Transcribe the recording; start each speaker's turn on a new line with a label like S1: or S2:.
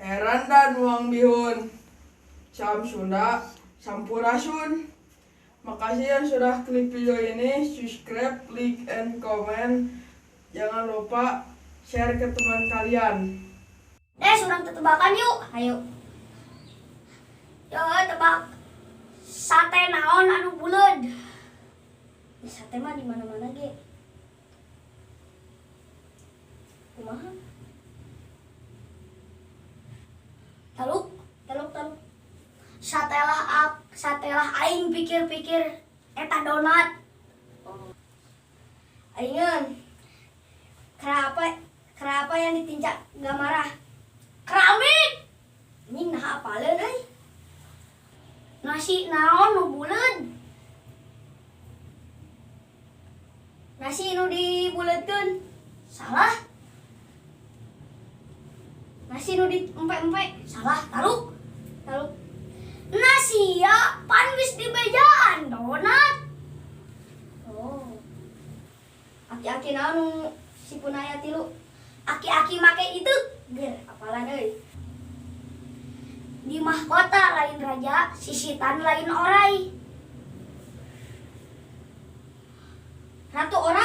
S1: Heran dan nuang bihun. Salam Sunda, Sampurasun. Makasih yang sudah klik video ini, subscribe, like, and comment. Jangan lupa share ke teman kalian.
S2: Surang tetebakan yuk. Ayo. Yo, tebak. Sate naon anu buleud? Ya, sate mah di mana-mana ge. Kumaha? Taluk, taluk, taluk. Satelah aing pikir-pikir eta donat. Oh. Aingeun. Kenapa kenapa yang ditincak gak marah? Keramik. Ini nah apaleun euy. Nasi naon nu buleud? Nasi nu dibuleutkeun. Salah. Nasi nu diempe-empe. Salah, taluk. Taluk. Nasi ya pan geus dibejaan donat. Oh. Aki-aki naon nu sipuna aya tilu? Aki-aki make itu. Ger, apalan euy. Di mahkota lain raja, sisitan lain orai. Ratu orai.